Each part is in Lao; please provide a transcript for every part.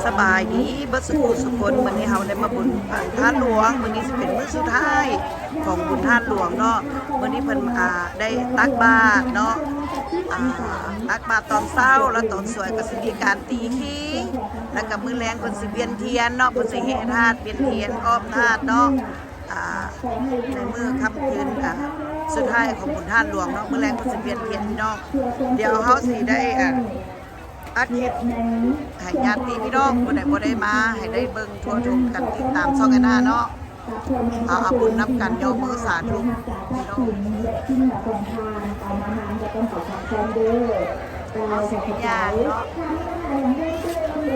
ສະບາຍດີເບິດສຸຜູ້ສຸຄົນ, ມື້ນີ້ເຮົາໄດ້ມາບຸນທາດຫຼວງ, ມື້ນີ້ຊິເປັນມື້ສຸດທ້າຍຂອງບຸນທາດຫຼວງເນາະ. ມື້ນີ້ເພິ່ນ ອ່າ ໄດ້ຕັກບາດເນາະ, ອ່າ ຕັກບາດຕອນເຊົ້າ ແລ້ວຕອນສວຍກໍຊິມີການຕີຄີງ ແລ້ວກໍມື້ແລງເພິ່ນຊິປ່ຽນທຽນເນາະ, ເພິ່ນຊິແຫ່ທາດປ່ຽນທຽນອ້ອມທາດເນາະ. ອ່າ ໃນມື້ຄ່ຳຄືນ ອ່າ ສຸດທ້າຍຂອງບຸນທາດຫຼວງເນາະ, ມື້ແລງເພິ່ນຊິປ່ຽນທຽນພີ່ນ້ອງ. ດຽວເຮົາຊິໄດ້ ອ່າ ອັດຄລິບໃຫ້ຍາດຕິພີ່ນ້ອງຜູ້ໃດບໍ່ໄດ້ມາ ໃຫ້ໄດ້ເບິ່ງທົ່ວທຸກກັນ, ຕິດຕາມຊ່ອງແອນນາເນາະ. ເອົາ ເອົາບຸນນຳກັນ, ຍົກມືສາທຸພີ່ນ້ອງ. ເຮົາຊິໄດ້ຍ່າງເນາະ,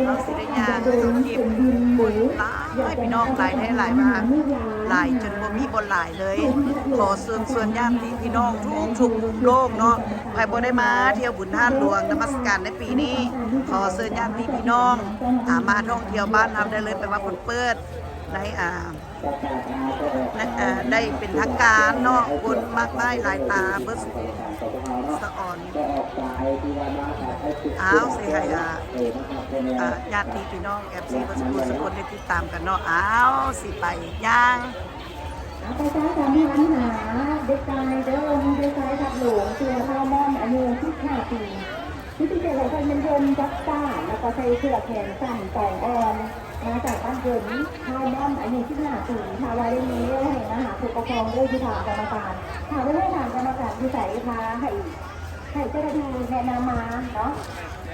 ເຮົາຊິໄດ້ຍ່າງເຮັດຄລິບບຸນຫຼາຍພີ່ນ້ອງ, ຫຼາຍແທ້ຫຼາຍວ່າ ຫຼາຍຈົນບໍ່ມີບ່ອນຫຼາຍເລີຍ. ຂໍເຊີນຊວນຍາດຕິພີ່ນ້ອງທຸກໆມຸມໂລກເນາະ, ໃຜບໍ່ໄດ້ມາທ່ຽວບຸນທາດຫຼວງນະມັດສະການໃນປີນີ້, ຂໍເຊີນຍາດຕິພີ່ນ້ອງ ອ່າ ມາທ່ອງທ່ຽວບ້ານເຮົາໄດ້ເລີຍ, ແປວ່າເພິ່ນເປີດໃນ ອ່າ ນະ ເອີ ໄດ້ເປັນທາງການເນາະ, ຄົນມາກມາຍຫຼາຍຕາເບິດສະອອນ. ອ້າວ ຊິໃຫ້ ອ່າ ອ່າ ຍາດຕິພີ່ນ້ອງ ເອັຟຊີ ເບິດສຸຜູ້ສຸຄົນໄດ້ຕິດຕາມກັນເນາະ. ອ້າວ ຊິໄປຍ່າງ ໄປຊາຍສາມພັນຫາເດັກຊາຍເດີ, ມີເດັກຊາຍທັບຫຼວງ ຊື່ວ່າ ຊາວມອນ ອາຍຸສິບຫ້າປີ. ທີ່ພິເສດຂອງເພິ່ນແມ່ນໂຮມຈັກສານ ແລ້ວກໍໃສ່ເສື້ອແຂນສັ້ນສອງອ່ອນ ມາຈາກບ້ານເກີນ ຊາວມອນ ອາຍຸສິບຫ້າປີ. ຖ້າວ່າໄດ້ແມ່ນແລ້ວ ໃຫ້ມາຫາຜູ້ປົກຄອງເດີ ຢູ່ຖານກຳມະການ. ຖ້າບໍ່ຮູ້ຖານກຳມະການຢູ່ໃສ ຖ້າໃຫ້ ໃຫ້ເຈົ້າໜ້າທີ່ແນະນຳມາເນາະ.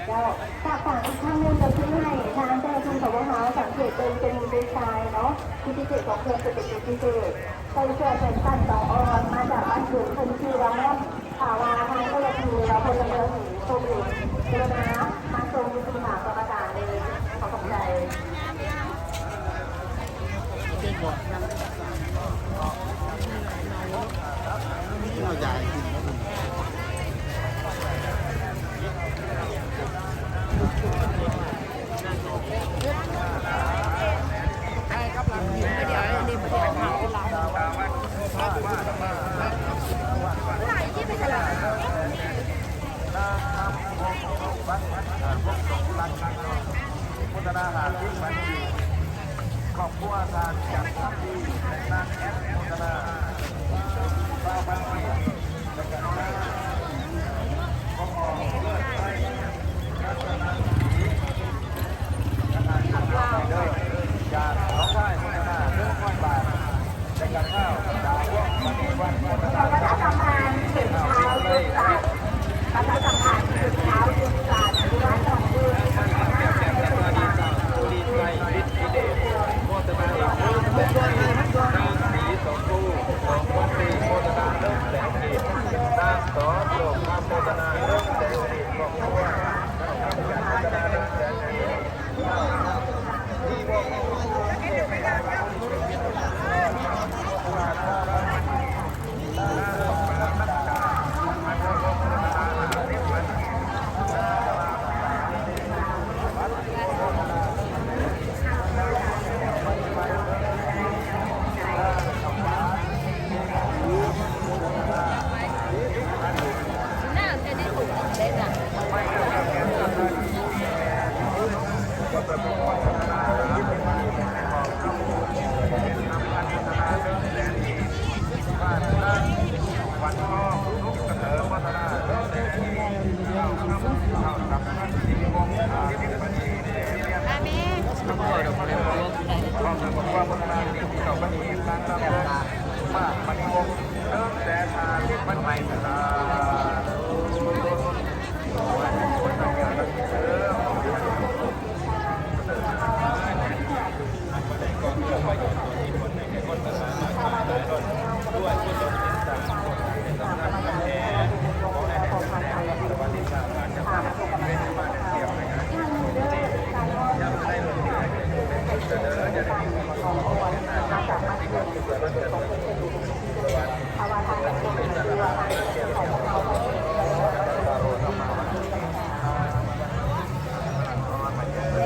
ແລ້ວຝາກ ຝາກອີກຄັ້ງໜຶ່ງ ກໍຄືໃຫ້ທາງເຈົ້າໜ້າທີ່ ສວພ ສັງເກດເບິ່ງ ຈະມີເດັກຊາຍເນາະ ທີ່ພິເສດຂອງເພິ່ນ ຈະເປັນເດັກພິເສດ ໃສ່ເສື້ອແຂນສັ້ນສອງອ່ອນ ມາຈາກບ້ານເກີນ ເພິ່ນຊື່ວ່າ ມອນ. ຖ້າວ່າທາງເຈົ້າໜ້າທີ່ ຫຼືວ່າພົນລະເມືອງທີ່ພົບເຫັນ ກະລຸນາມາສົ່ງຢູ່ທີ່ໜ້າກຳມະການເລີຍ. ຂໍຂອບໃຈ. ໂມທະນາຫ້າສິບພັນກີບ, ຄອບຄົວທ່ານຈັນທຳດີ ແລະ ນາງແອັດ ໂມທະນາຊາວພັນກີບ ແລະ ກະ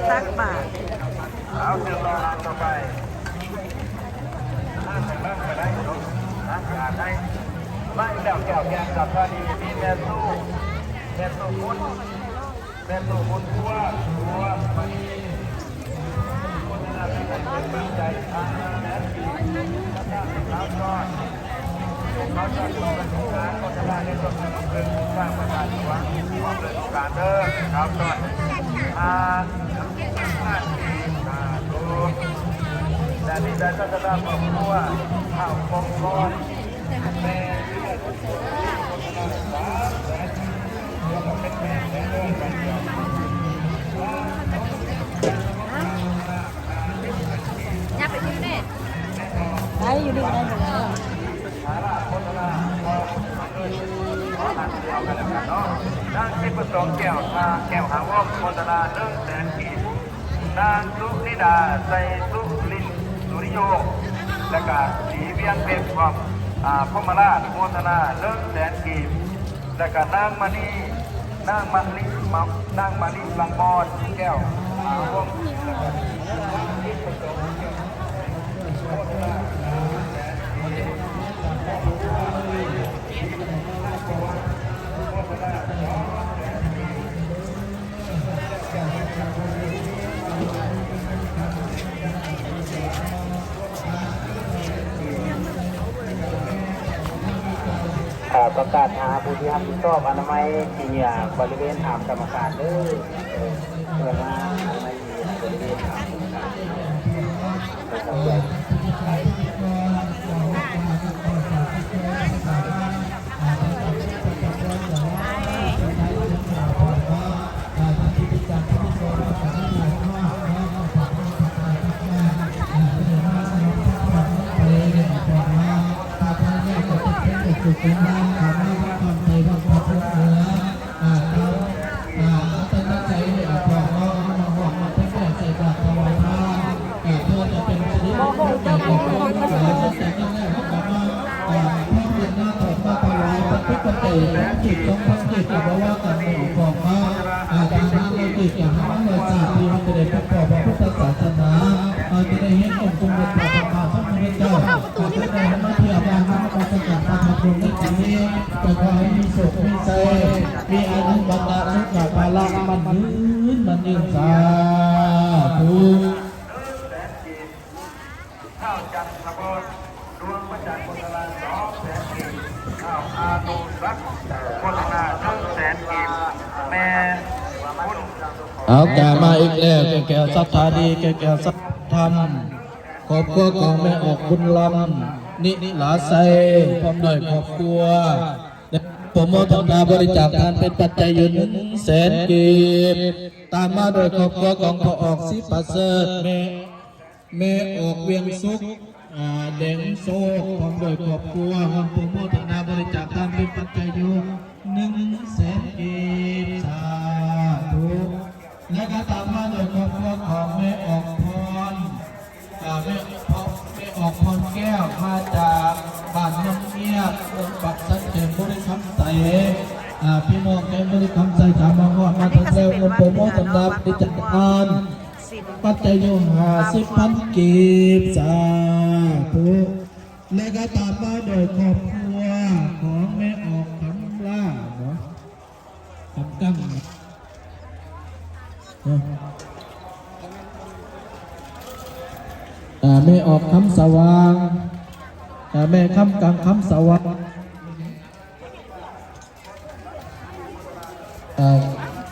ຕັກບາດ. ເອົາ ເຊີນຕໍ່ທ່ານຕໍ່ໄປ. ທ່ານໄປເບິ່ງກໍໄດ້ເນາະ, ທ່ານກໍໄດ້. ມາອີກແລ້ວ ແກ້ວແກ່ນກັບພອດີ ມີແມ່ຕູ້ ແມ່ຕູ້ພຸດ. ແມ່ຕູ້ບຸນພົວ ບົວມະນີ ໂມທະນາເປັນປັດໄຈຫ້າແສນກີບ ແລະ ຊາວຈ້ອຍ ຊາວຈ້ອຍເປັນຄົນສຳຄັນ ໂມທະນາໃນສ່ວນເປັນຜູ້ສ້າງພະທາດຫຼວງ ພ້ອມດ້ວຍໂອກາດເດີ ຊາວຈ້ອຍ ອ່າ ສາທຸ ແລະ ດີໃຈສັດທາຄອບຄົວ ເຜົ່າມົງກອນ ໄດ້ຢູ່ນີ້ ໄດ້ຢູ່ນີ້. ນາງທິບປະສົງ ແກ້ວ ແກ້ວຫາວົງ ໂມທະນາໜຶ່ງແສນກີບ. ນາງສຸນິດາ ໄຊສຸລິນ ສຸລິໂຍ ແລະກະສີວຽງເພັດ ພ້ອມ ອາ ພົມມະລາດ ໂມທະນາໜຶ່ງແສນກີບ ແລະກະນາງມະນີ ນາງມະລິ ມະ ນາງມະລິລະຄອນ ແກ້ວ ອາ ວົງ ແລະກະ ອ່າ ປະກາດຫາຜູ້ທີ່ຮັບຜິດຊອບອະນາໄມຂີ້ເຫຍື້ອບໍລິເວນຖ້ຳກຳມະການເດີ ເອີ ເພື່ອມາອະນາໄມຂີ້ເຫຍື້ອບໍລິເວນຖ້ຳກຳມະການ. ອ່າ ເປັນສິລິມົງຄົນແກ່ຕົນເອງ ແລະ ຈາກນັ້ນແລ້ວເຮົາກໍມາ ອ່າ ພ້ອມກັນນຳອອກມາຖວາຍປັດຈຸປັດໄຈ ສອງກິບ ສອງພັນກີບ ກໍບໍ່ວ່າກັນເນາະ ອອກມາ ອ່າ ທານະ ຮ້ອຍກີບ ຈາກທານະຮ້ອຍຊາດ ທີ່ເຮົາຈະໄດ້ພົບພໍ້ພະພຸດທະສາສະໜາ ເຮົາຈະໄດ້ເຫັນອົງສົມເດັດພະສຳມາສຳພຸດທະເຈົ້າ ກໍຈະໄດ້ມາທ່ຽວມານະມັດສະການພະທາດຫຼວງໃນປີນີ້ ກໍຂໍໃຫ້ມີໂຊກມີໄຊ ມີອາຍຸ ວັນນະ ສຸຂະ ພະລະ ໝັ້ນຍືນ ໝັ້ນຍືນ ສາທຸ. ທ້າວຈັນທະພອນ ດວງພະຈັນ ໂມທະນາ ສອງແສນກີບ. ທ້າວອານຸລັກ ໂມທະນາ ໜຶ່ງແສນກີບ. ແມ່ບຸນ ເອົາ ກະມາອີກແລ້ວ ແກ່ແກ້ວສັດທາດີ ແກ່ແກ້ວສັດທຳ ຄອບຄົວຂອງແມ່ອອກບຸນລຳ ນິລາໄຊ ພ້ອມດ້ວຍຄອບຄົວ ໄດ້ໂປຣໂມທນາບໍລິຈາກທານເປັນປັດໄຈຢູ່ໜຶ່ງແສນກີບ. ຕາມມາດ້ວຍຄອບຄົວຂອງພໍ່ອອກ ສີປະເສີດ ແມ່ ແມ່ອອກ ວຽງສຸກ ອາ ແດງໂຊກ ພ້ອມດ້ວຍຄອບຄົວ ຮ່ວມໂປຣໂມທນາບໍລິຈາກທານເປັນປັດໄຈຢູ່ໜຶ່ງແສນກີບ. ສາທຸ. ແລະກະຕາມມາດ້ວຍຄອບຄົວຂອງແມ່ອອກພອນ ອ່າ ແມ່ ພໍ່ ແມ່ອອກພອນແກ້ວ ມາຈາກບ້ານນ້ຳງຽບ ເມືອງປາກຊັນ ແຂວງບໍລິຄຳໄຊ. ອ່າ ພີ່ນ້ອງແຂວງບໍລິຄຳໄຊ ຖ້າມາຮອດມາເຖິງແລ້ວ ໂອນໂປຣໂມທນາບໍລິຈາກທານ ປັດໄຈຢູ່ຫ້າສິບພັນກີບ. ສາທຸ. ແລະກະຕາມມາດ້ວຍຄອບຄົວຂອງແມ່ອອກຄຳລາເນາະ ຄຳກັງ ເນາະ ອ່າ ແມ່ອອກຄຳສະຫວ່າງ ອ່າ ແມ່ຄຳກັງ ຄຳສະຫວ່າງ ອ່າ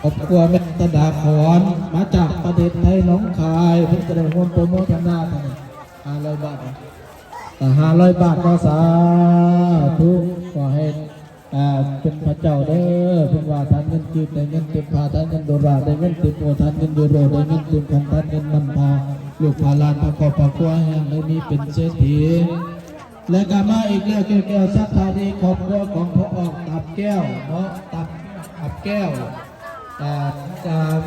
ຄອບຄົວແມ່ຕະດາຂອນ ມາຈາກປະເທດໄທ ໜອງຄາຍ ເພິ່ນຈະໄດ້ຮ່ວມໂປຣໂມທະນາ ຫ້າຮ້ອຍບາດ ອ່າ ຫ້າຮ້ອຍບາດເນາະ. ສາທຸ. ຂໍໃຫ້ ອ່າ ເປັນພະເຈົ້າເດີ ເພິ່ນວ່າທານເງິນກີບໄດ້ເງິນເຕັມຜ້າ ທານເງິນໂດລາໄດ້ເງິນເຕັມໂອ ທານເງິນຢູໂຣໄດ້ເງິນເຕັມຂັນ ທານເງິນນຳພາລູກພາຫຼານພາຄອບພາຄົວໃຫ້ຮັ່ງໃຫ້ມີເປັນເສດຖີ. ແລະກະມາອີກແລ້ວ ແກ້ວສັດທາດີ ຄອບຄົວຂອງພໍ່ອອກຕາບແກ້ວເນາະ ຕາບ ຕາບແກ້ວ ອ່າ ຈາກ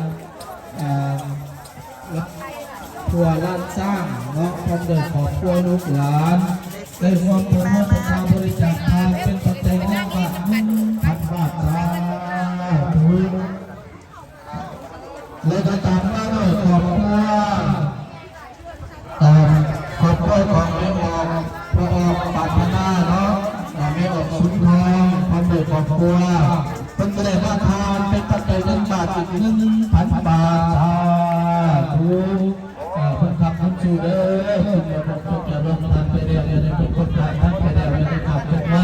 ອ່າ ຄົວລ້ານຊ້າງເນາະ ພ້ອມດ້ວຍຄອບຄົວລູກຫຼານ ໄດ້ຮ່ວມໂປຣໂມທນາບໍລິຈາກທານເປັນປັດໄຈຮອງບາດ ໜຶ່ງພັນບາດ. ສາທຸ. ແລະກະຕາມມາດ້ວຍຄອບຄົວ ອ່າ ຄອບຄົວຂອງແມ່ອອກ ພໍ່ອອກປາດຖະໜາເນາະ ແມ່ອອກສຸນທອງ ພ້ອມດ້ວຍຄອບຄົວ ເພິ່ນກະໄດ້ມາທານເປັນປັດໄຈໜຶ່ງບາດອີກ ໜຶ່ງພັນບາດ ສາທຸ ເອີ ບຸນຄຳບຸນຊູເດີ ເພິ່ນບໍ່ຕົກຈະລົງທານໄປແລ້ວ ຢ່າໄດ້ຕົກຄົນທານໄປແລ້ວ ຢ່າໄດ້ຂາດຕົກມາ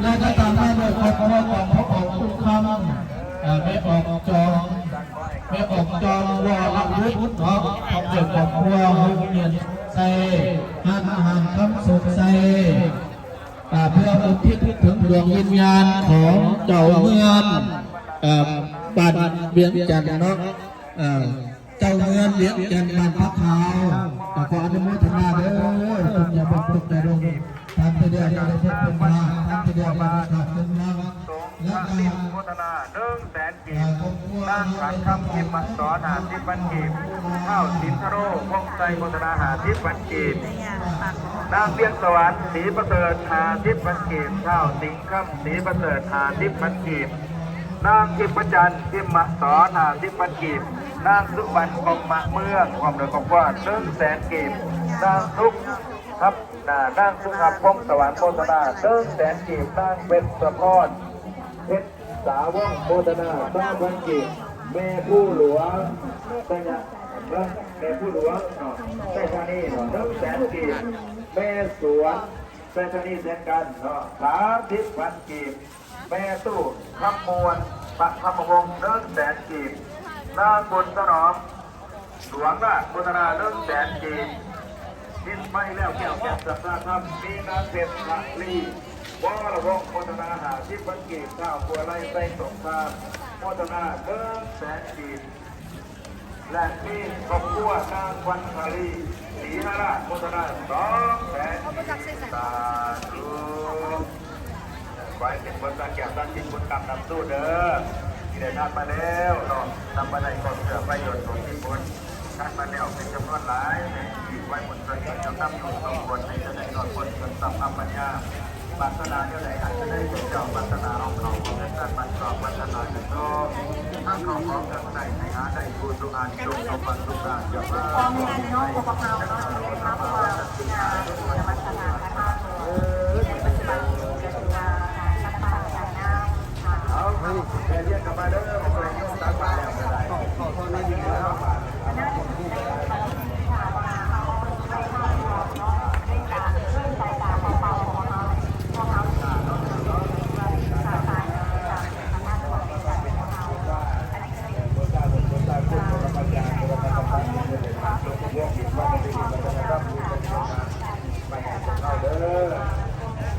ແລະກໍຕາມມາດ້ວຍຄອບຄົວຂອງພໍ່ເຖົ້າບຸນຄຳ ເອີ ແມ່ອອກຈອງ ແມ່ອອກຈອງ ວໍລະວຸດເນາະ ພ້ອມດ້ວຍຄອບຄົວ ໂຮງຮຽນໄຊ ຮ້ານອາຫານຄຳໂຊກໄຊ ອ່າ ເພື່ອອຸທິດເຖິງດວງວິນຍານຂອງເຈົ້າເມືອງ ເອີ ບ້ານວຽງຈັນເນາະ ເອີ ເຈົ້າເມືອງວຽງຈັນ ບ້ານຜາຂາວ ກໍຂໍອະນຸໂມທະນາເດີ ທຸກຢ່າເພິ່ງທຸກຢ່າລົງ ທ່ານທີ່ໄດ້ ໄດ້ເຮັດເປັນພາ ທ່ານທີ່ໄດ້ ໄດ້ຂາດເປັນນາງ ແລະກໍ ໂມທະນາໜຶ່ງແສນ ກີບ ນາງຂັນຄຳ ພິມມະສອນ ຫ້າສິບພັນກີບ ທ້າວສິນທະໂລ ວົງໄຊ ໂມທະນາຫ້າສິບພັນກີບ ນາງວຽງສະຫວັນ ສີປະເສີດ ຫ້າສິບພັນກີບ ທ້າວສິງຄຳ ສີປະເສີດ ຫ້າສິບພັນກີບ ນາງທິບມະຈັນ ພິມມະສອນ ຫ້າສິບພັນກີບ ນາງສຸວັນ ພົມມະເມືອງ ພ້ອມດ້ວຍຄອບຄົວ ໜຶ່ງແສນກີບ ນາງສຸກຮັບ ນາງສຸກຮັບ ພົງສະຫວັນ ໂມທະນາ ໜຶ່ງແສນກີບ ນາງເພັນສະພອນ ເພັນ ສາວົງ ໂມທະນາ ຊາວພັນກີບ ແມ່ພູຫຼວງ ໄຊຍະ ແມ່ພູຫຼວງເນາະ ໄຊທານີເນາະ ໜຶ່ງແສນກີບ ແມ່ສວນ ໄຊທານີເຊັ່ນກັນເນາະ ສາມສິບພັນກີບ ແມ່ຕູ້ ຄຳມ່ວນ ປະຄຳມະວົງ ໜຶ່ງແສນກີບ ນາງບຸນຖະໜອມ ຫຼວງລາດ ໂມທະນາ ໜຶ່ງແສນກີບ ມີໄປແລ້ວ ແກ້ວແກ້ວ ສັດທາທຳ ມີນາງເພັດ ພະລີ ວໍລະວົງ ໂມທະນາ ຫ້າສິບພັນກີບ ທ້າວບົວໄລ ໄຊສົງຄາມ ໂມທະນາ ໜຶ່ງແສນກີບ ແລະ ມີຄອບຄົວນາງວັນທະລີ ສີຫາລາດ ໂມທະນາ ສອງແສນກີບ ສາທຸ. ຂໍໃຫ້ເປັນຜົນສາແກ້ວສາສິນ ບຸນຄຳນຳສູ່ເດີ ທີ່ໄດ້ທານມາແລ້ວເນາະ ນຳມາໄດ້ກໍເພື່ອປະໂຫຍດສົມທີ່ບຸນ ທານມາແລ້ວເປັນຈຳນວນຫຼາຍ ແມ່ນທີ່ໄວ້ບຸນຊ່ວຍກັນຈຳນຳຢູ່ ສົ່ງຜົນໃຫ້ເຈົ້າໄດ້ລອດພົ້ນຈນສັບອຳປັນຍາ ປາດຖະໜາແນວໃດ ອັນໃດເຈົ້າປາດຖະໜາ ເອົາເຂົ້າຂອງເງິນທານ ບັດຊອກວັດທະນາເງິນທອງ ທັງເຂົ້າຂອງເຄື່ອງໃຊ້ ໃຫ້ຫາໄດ້ ຜູ້ສຸກອານ ຈົ່ງສົມຫວັງທຸກປານ ຢ່າວ່າ ເອີ ເດີນທາງເຂົ້າມາເດີ ມາຊ່ວຍໂຍມຕັກບາດແລ້ວກໍໄດ້ ເຂົ້າ ເຂົ້າ ເຂົ້າໃນນີ້ແລ້ວ ມາ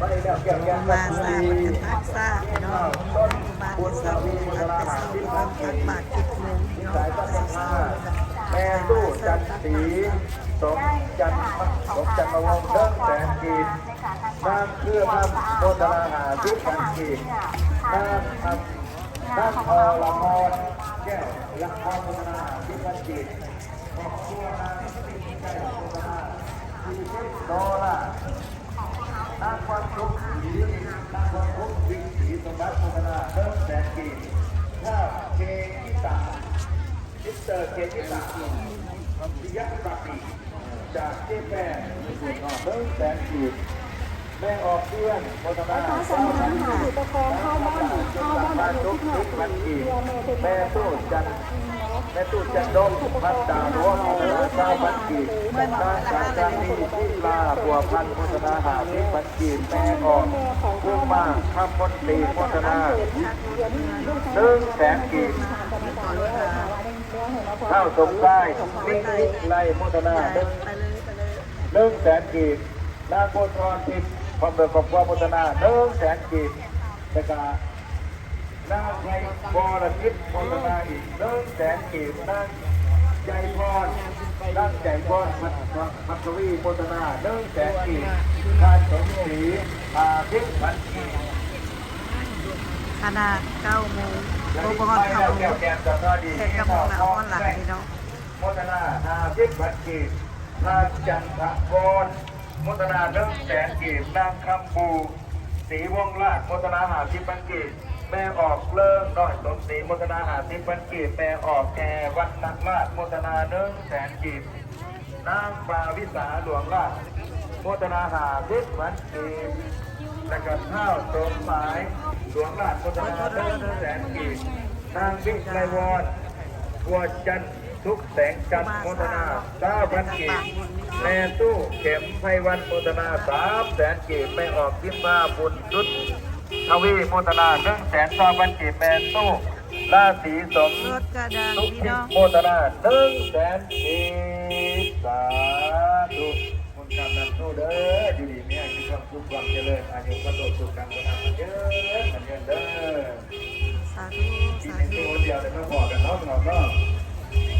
ສາເພິ່ນກໍຕັກສາເນາະ ມາເຮັດສາເພິ່ນຕັກສາເພິ່ນເອົາຕັກບາດເຮັດໂມງເນາະ ແມ່ຕູ້ຈັນສີ ສົມຈັນ ສົມຈັນມະວົງ ໜຶ່ງແສນກີບ ນາງເຄືອນຳ ໂມທະນາ ຫ້າສິບພັນກີບ ນາງ ນາງ ອລະພອນ ແກ້ວລະຄອນ ໂມທະນາ ຫ້າສິບພັນກີບ ຄອບຄົວນາງ ສິດໄຊ ໂມທະນາ ສີ່ສິບໂດລາ ນາງພອນສຸກ ສີ ນາງພອນສຸກ ວິສີສົມບັດ ໂມທະນາ ໜຶ່ງແສນກີບ ທ້າວເກກິຕາ ມິສເຕີເກກິຕາ ປິຍະປາຕີ ຈາກເຈແປນ ໜຶ່ງແສນກີບ ແມ່ອອກເພື່ອນ ໂມທະນາ ຊາວພັນກີບ ນາງ ພັນສຸກ ສິບພັນກີບ ແມ່ຕູ້ຈັນ ແມ່ຕູ້ຈັນດົງ ພັນດາວ ໂມທະນາ ຊາວພັນກີບ ນາງ ສັງການີ ສິລາ ບົວພັນ ໂມທະນາ ຫ້າສິບພັນກີບ ແມ່ອອກ ພູມມາ ຄຳມົນຕີ ໂມທະນາ ໜຶ່ງແສນກີບ ທ້າວສົມຊາຍ ນິມິດໄລ ໂມທະນາ ໜຶ່ງແສນກີບ ນາງບຸນທອນທິບ ພ້ອມດ້ວຍຄອບຄົວ ໂມທະນາ ໜຶ່ງແສນກີບ ແລ້ວກະ ນາງໄພວໍລະຈິດ ໂມທະນາອີກ ໜຶ່ງແສນກີບ ນາງໃຈພອນ ນາງໃຈພອນ ພັດ ພັດທະວີ ໂມທະນາ ໜຶ່ງແສນກີບ ທ່ານສົມສີ ຫ້າສິບພັນກີບ ຂະໜາດເກົ້າໂມງ ບໍ່ ບໍ່ຮອດເກົ້າໂມງ ແຕ່ກະບໍ່ລະອອນຫຼາຍເນາະ ໂມທະນາ ຫ້າສິບພັນກີບ ທ່ານຈັນທະວອນ ໂມທະນາ ໜຶ່ງແສນກີບ ນາງຄຳບູ ສີວົງລາດ ໂມທະນາ ຫ້າສິບພັນກີບ ແມ່ອອກເລີງນ້ອຍສົມສີ ໂມທະນາ ຫ້າສິບພັນກີບ ແມ່ອອກແອ ວັນນະລາດ ໂມທະນາ ໜຶ່ງແສນກີບ ນາງປາວິສາ ຫຼວງລາດ ໂມທະນາ ຫ້າສິບພັນກີບ ແລະກະທ້າວສົມໝາຍ ຫຼວງລາດ ໂມທະນາ ໜຶ່ງແສນກີບ ນາງວິໄລວອນ ບົວຈັນ ສຸກແສງຈັນ ໂມທະນາ ຊາວພັນກີບ, ແມ່ຕູ້ ເຂັມໄພວັນ ໂມທະນາ ສາມແສນກີບ, ແມ່ອອກ ພິມພາ ບຸນສຸດທະວີ ໂມທະນາ ໜຶ່ງແສນຊາວພັນກີບ, ແມ່ຕູ້ ລາສີສົມ ລົດກະດັງ ສຸກ ພີ່ນ້ອງ ໂມທະນາ ໜຶ່ງແສນກີບ. ສາທຸ ບຸນຄຳນຳໂຊເດີ ຢູ່ດີມີແຮງ ມີຄວາມສຸກຄວາມຈະເລີນ ອາຍຸ ພັນໂຕ ສຸກຄັງ ໂພທາ ໝັ້ນຍືນ ໝັ້ນຍືນເດີ. ສາທຸ ສາທຸ ມີແມ່ຕູ້ຄົນດຽວໄດ້ມາພໍ້ກັນເນາະ ພີ່ນ້ອງເນາະ.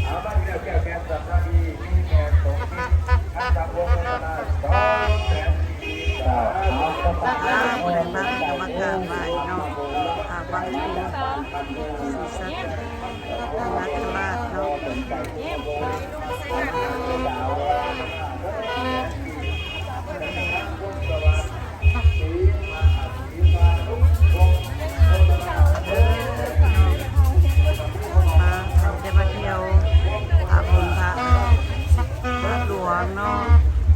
ເອົາ ມາອີກແລ້ວ ແກ້ວແກ່ນສັດທາດີ ມີແມ່ສົມຈິດ ອັດຕະວົງ ໂມທະນາ ສອງແສນກີບ. ເຈົ້າ ເອົາ ອ່າ ຜູ້ໃດມາກໍມາກາບໄຫວ້ເນາະ ອ່າ ວັດປູ່ສີສັດນະຄະລາດເນາະ. ເດີ ມາ ໄດ້ມາທ່ຽວ ອ່າ ບຸນພະ ທາດຫຼວງເນາະ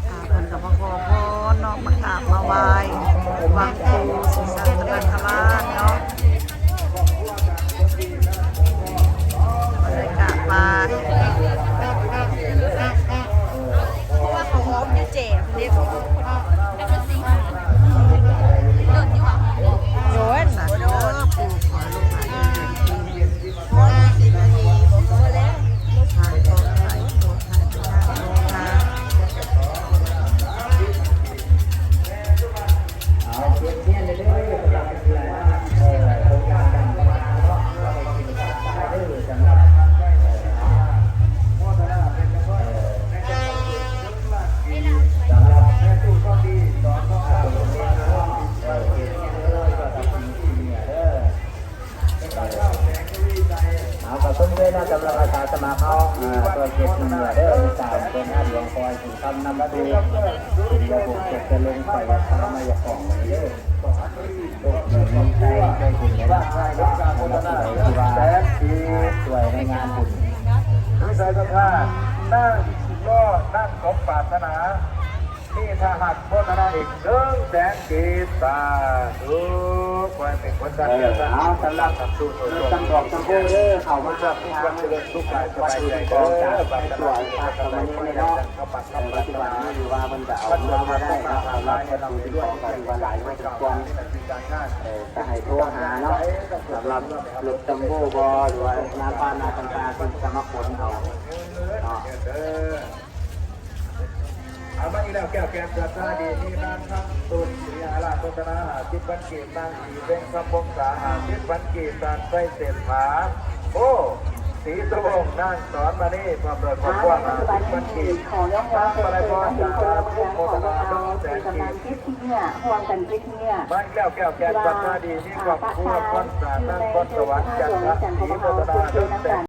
ອ່າ ເພິ່ນກໍມາຂໍພອນເນາະ ມາກາບມາໄຫວ້ວັດປູ່ສີສັດນະຄະລາດເນາະ. ບັນຍາກາດວ່າ ເພາະວ່າເຂົາອ້ອມຢູ່ແຈເດ້ ເຂົາອ້ອມຄົນ ໂດນຢູ່ຫວາ? ໂດນ ໂດນ ປູ່ຂໍລູກຫຼານເດີ ໂດນ ສິບນາທີບໍ່ພໍແລ້ວ ຖ່າຍຂອງ ຖ່າຍຂອງ ຖ່າຍໄປ ເອົາ ເກັບຮຽນເດີ ສຳລັບ ເອີ ໂຄງການການພັດທະນາເນາະ ເພື່ອໃຫ້ຂຶ້ນຕາມຕາເດີ ສຳລັບ ເອີ ໂມທະນາເປັນ ເອີ ໃນຈຳນວນເງິນຫຼາຍປີ ສຳລັບ ໃນທຸກປີ ສອງພັນຊາວ ເອີ ເກັບຮຽນເດີ ສຳລັບປີນີ້ເດີ. ເອົາ ກໍຊົມເຊີຍເນາະ ສຳລັບອາສາສະໝັກເຮົາ ອ່າ ຊ່ວຍເກັບເງິນເດີ ຕາມເພິ່ນຫາຫຼວງພໍ່ ຄຳນຳໂຊກ ເປັນລະບົບເຈັດຈະລົງໄປວັດທະນາມາຍາກອງນີ້ເດີ ໂຊກດີມີໄຊ ໄດ້ບຸນໄດ້ລາບເນາະ ສຳລັບຜູ້ໃດທີ່ວ່າ ອ່າ ຊ່ວຍໃນງານບຸນ ມີໃສສັດທາ ນາງກໍນາງສົມປາດຖະໜາ ມີທ່າຮັກໂມທະນາອີກໜຶ່ງແສນກີບ ສາທຸ ຂໍໃຫ້ເປັນຜົນທາງເດີ ເອີ ເອົາ ສຳລັບ ສາທຸ ຕຳບອກຕຳໂພເດີ ເຂົ້າມາຮັບທາງ ວັດຢູ່ທີ່ກອງຈາກໃນຕົວພະສາມະເນນເນາະ ເອີ ປັດຈຸບັນນີ້ຖືວ່າເພິ່ນກະເອົາມາບໍ່ໄດ້ເນາະ ສຳລັບວັດຢູ່ທີ່ກອງກະຖືວ່າຫຼາຍພໍສົມຄວນ ເອີ ກະໃຫ້ໂທຫາເນາະ ສຳລັບລົດຕຳໂພບໍ ຫຼືວ່າໜ້າບ້ານໜ້າຕ່າງໆ ເພິ່ນກະມາຂົນເອົາເນາະ. ເອົາ ມາອີກແລ້ວ ແກ້ວແກ່ນສັດທາດີ ມີນາງຄຳຕຸນ ສີຫາລາດ ໂຄສະນາ ຫ້າສິບພັນກີບ, ນາງສີເພັງ ຄຳວົງສາ ຫ້າສິບພັນກີບ, ທ່ານໄຊເສດຖາ ໂອ້ ສີສຸວົງ, ນາງສອນມະນີ ພ້ອມດ້ວຍຄອບຄົວ ຫ້າສິບພັນກີບ, ນາງປະໄລພອນ ດາລາ ໂຄສະນາ ໜຶ່ງແສນກີບ. ມາອີກແລ້ວ ແກ້ວແກ່ນສັດທາດີ ມີຄອບຄົວ ຄອນສານ ນາງຄອນສະຫວັນ ຈັນທະສີ ໂຄສະນາ ໜຶ່ງແສນ